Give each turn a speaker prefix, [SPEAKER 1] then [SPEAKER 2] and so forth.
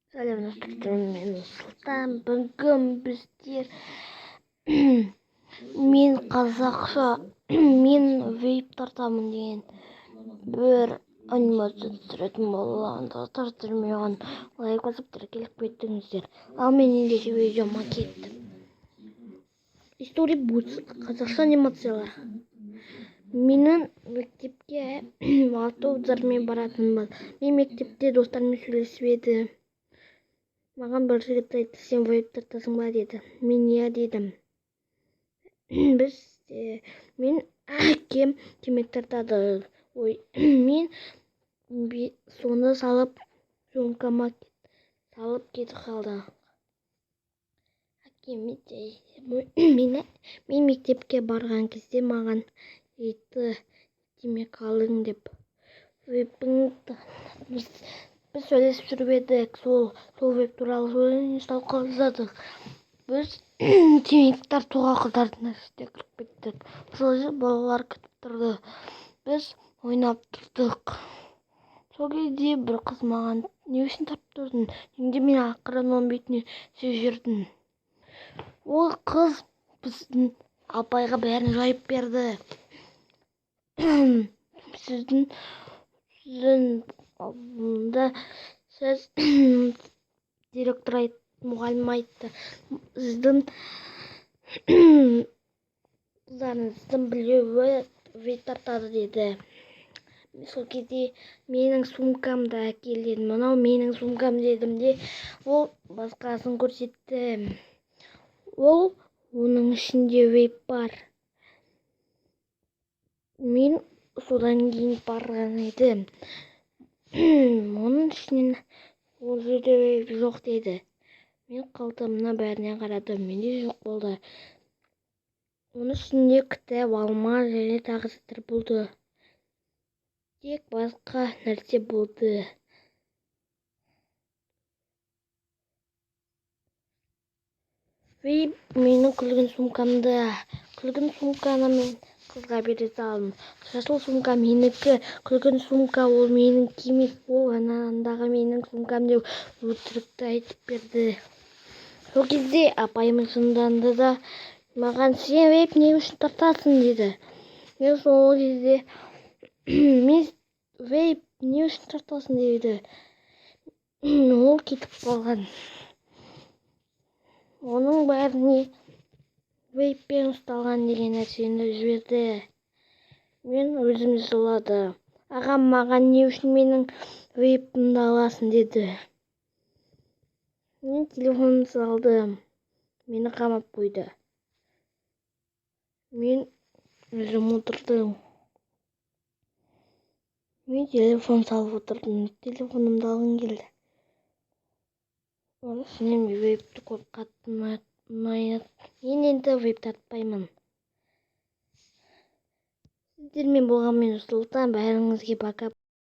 [SPEAKER 1] Сәлем, достар, мен Сұлтан. Бүгін біздер мен қазақша мен вейп тартамын деген бір анимация түсіретін боламын. Достар, сіздер маған лайк басып, тіркеліп кеттіңіздер. Ал мен ендеше видеома кеттім. История будет қазақша анимациялар. Менің мектепке автобустармен баратынбыз. Мен мектепте достарыммен сөйлесіп едім. Маған бір жігіт айтты: «Сен вейп тартасың ба?» – деді. Мен «Иә» дедім. Біз мен әкем темекі тартады. Ой, мен соны салып, сумкама салып кетіп қалды. Әкем мен мектепке барған кезде маған айтты: «Темекі алдың» деп. Біз сөйлесіп жүріп едік, сол вейп туралы талқыладық. Біз темекі тартуға қыздардың ішіне кіріп кеттік. Сол балалар күтіп тұрды. Біз ойнап тұрдық. Сол кезде бір қыз маған: «Не үшін тартып тұрдың?» – дегенде, мен ақырын оның бетіне сүйіп жібердім. Ол қыз біздің апайға бәрін жайып берді. Сіздің алдында сіз директор айтты, мұғалім айтты: «Сіздің қыздарыңыздың біреуі вейп тартады», – деді. Сол кезде «Менің сумкамды әкел» дедім. «Мынау менің сумкам», – дедім де, ол басқасын көрсетті. Ол оның ішінде вейп бар. Мен содан кейін барған едім. Оның ішінен ол жерде вейп жоқ деді. Мен қалтамна бәріне қарадым, менде жоқ болды. Оның ішінде кітап, алма және тағы заттар болды. Тек басқа нәрсе болды. Вейп менің күлгін сумкамда. Күлгін сумканы мен қызға бере салдым. Жасыл сумка менікі, күлгін сумка ол менікі емес, ол анандағы менің сумкам деп өтірікті айтып берді. Сол кезде апайым жынданды да, маған: «Сен вейп не үшін тартасың?» – деді. Мен сол кезде мен «Вейп не үшін тартасың?» – деді. Ол кетіп қалған. Оның бәріне вейппен ұсталған деген нәрсені жіберді. Мен өзім жылады. Ағам маған: «Не үшін менің вейпімді аласың?» – деді. Мен телефонымды салдым. Мені қамап қойды. Мен өзім отырдым. Мен телефон салып отырдым. Телефонымды алғым келді. Оның ішінен вейпті көріп, қатты ұнайды. Мен енді вейп тартпаймын. Сіздермен болған мен, Сұлтан. Бәріңізге пока.